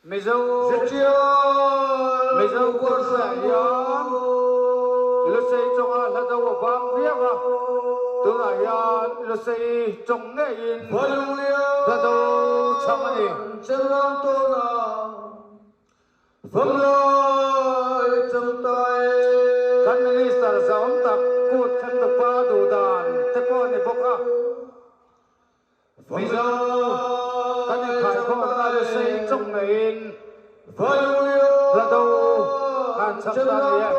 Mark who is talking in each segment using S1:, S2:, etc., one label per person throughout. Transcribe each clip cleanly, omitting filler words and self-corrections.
S1: Mizo Mizo Kawrhriah hian Lusei chawnga hla do a vang viau a, tunah hian Lusei chawng ngeiin hla do chhang a ni. Kan Minister zahawm tak kut thlengtupa duhdan te pawh a ni bawk a. Mizo kan inkhaikhawmna lusei chawk ngeiin hla do kan chhak ta a ni e.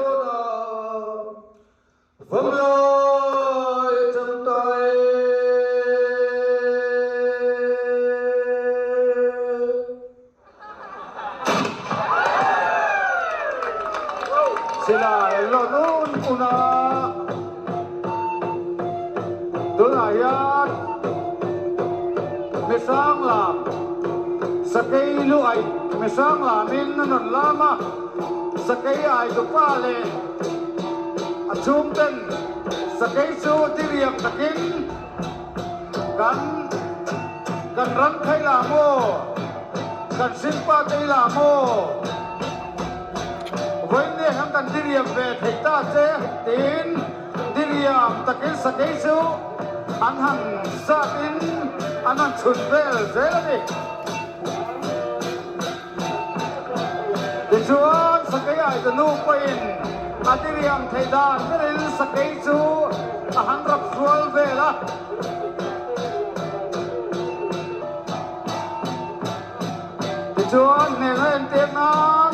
S1: Silai an lawt un un a, tunah hian misang lam sakei lu aih misang lamin a rawn lam a, sakei ai dupa leh a chhungten sakei chu diriam takin Kan kan ram thei la maw? Kan hringpa tei la maw? Vawiin hian kan diriam ve thei ta che tiin diriam takin sakei chu an han zatin an han chhun vel zel a ni. Tichuan sakei aita nu pawhin a diriam theih dan berin sakei chu a han rap hrual vel a. Tichuan hnehna entir nan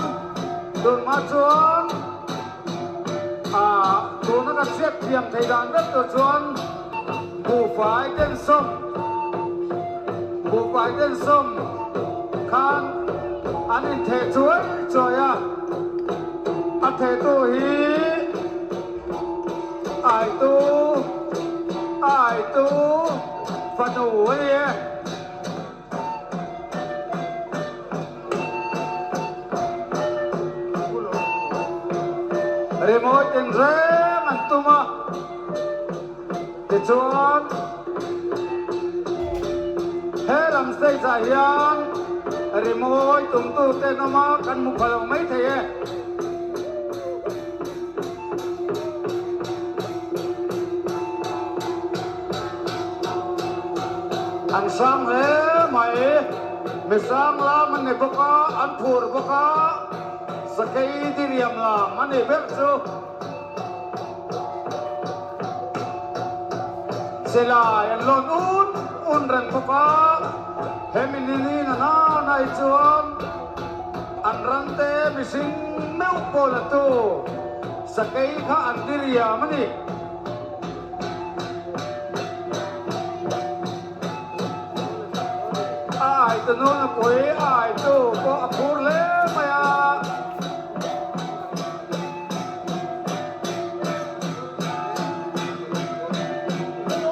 S1: tunhma chuan tuna kan hriat thiam theih dan ber tur chuan buhfai densawm buhfai densawm khan an intheh chuai chuai a, a thehtu hi aitu a aitu fanu a ni e. Rimawi tinreng an tum a, tichuan he lam stage ah hian rimawi tumtute an awm a, kan hmu pha lo maithei e. An sang hle mai. Mi sang lam an ni bawk a, an phur bawk a, sakei diriam lam a ni ber chu. Silai an lawn un un reng bawk a, hemi ni ni na na na hi chuan an rante mihring meuh pawh la tu sakei kha an diriam a ni. A aitu nu nupui a aitu pawh a phur hle mai a.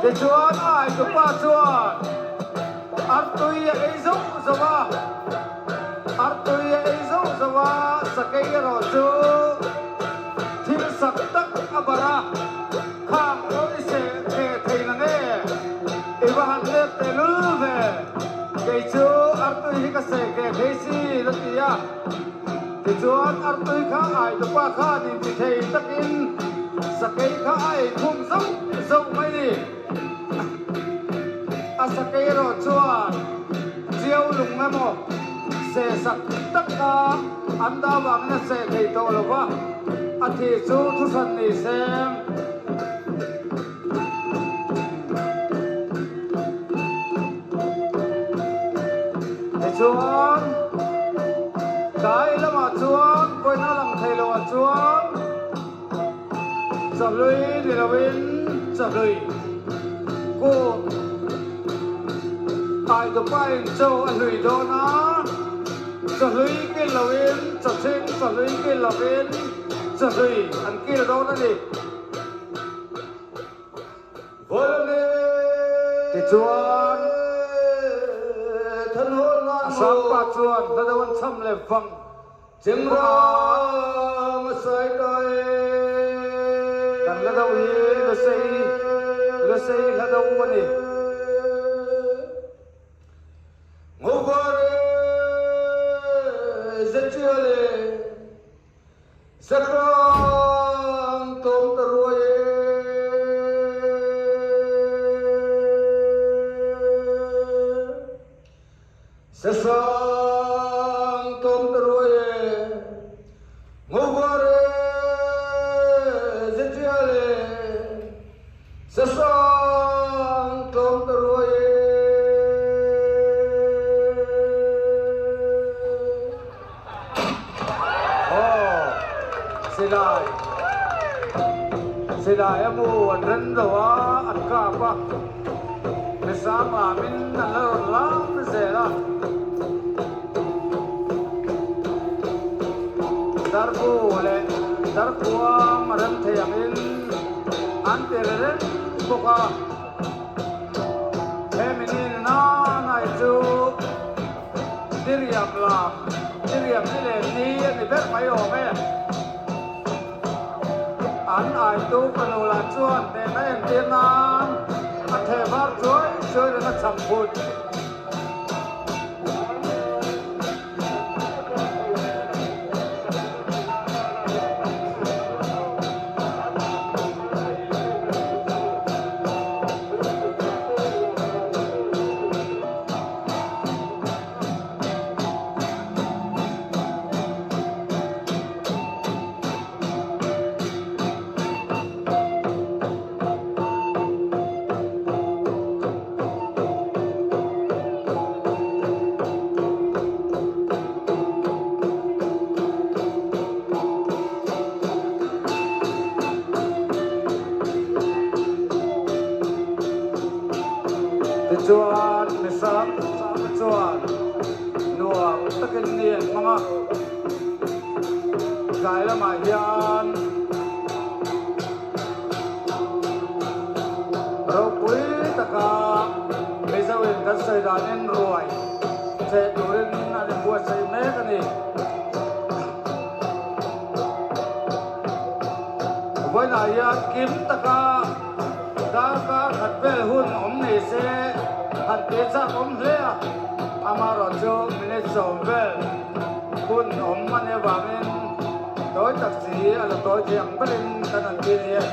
S1: Tichuan a aitu pa chuan artui a ei zauh zauh a, artui a ei zauh zauh a, sakei erawh chu thil sak tak a barh a. Khang pawh i seh ve thei na nge? I va han let teh lul ve. Kei chu artui hi ka seh ve thei si la ti a. Tichuan artui kha aitupa khan inti thei takin sakei kha a ei khum zauh zauh mai ni. A sakei erawh chuan chiau lung emaw seh sak tak kha an dah vangin a seh thei tawh lo va. A thi chu thuhran ni se. Tichuan, tlai lamah chuan pawina lang thei loah chuan chahlui ni loin chahlui kut Aidupain chaw a hlui dawn a. Chahlui kil loin chaching chahlui kil loin chahlui an kil dawn a ni. Tichuan, a sangpa chuan hla deuh an cham leh vang bawk a. Kan hla deuh hi Lusei Lusei hla deuh a ni. Sesang tlawm ta ruai e, Ngovar e, Zetial e, Sesang tlawm ta ruai e. Aw, silai, silai a mu an ren lo a, an kap a, misang lamin an la rawn lam zel a. Darbu leh darkuang a rem thei angin an ti ri reng bawk a, hemi ni nanai chu Diriam lam, diriam ni leh ni a ni ber mai awm e. An aitu fanu lah chuan hnehna entir nan a theh var chuai chuai reng a cham phut. Tichuan, Misang Sanga chuan nuam takin ni an hmang a, tlai lamah hian ropui taka Mizoin kan sawi danin ruai cheh turin an inbuatsaih mek a ni. Vawiinah hian kim taka Darkar khat vel hun awm nei se han tih chak awm hle a, amaherawhchu minute 10 vel hun awm a nih avangin tawi tak si a la tawi thei ang berin kan han ti ni e.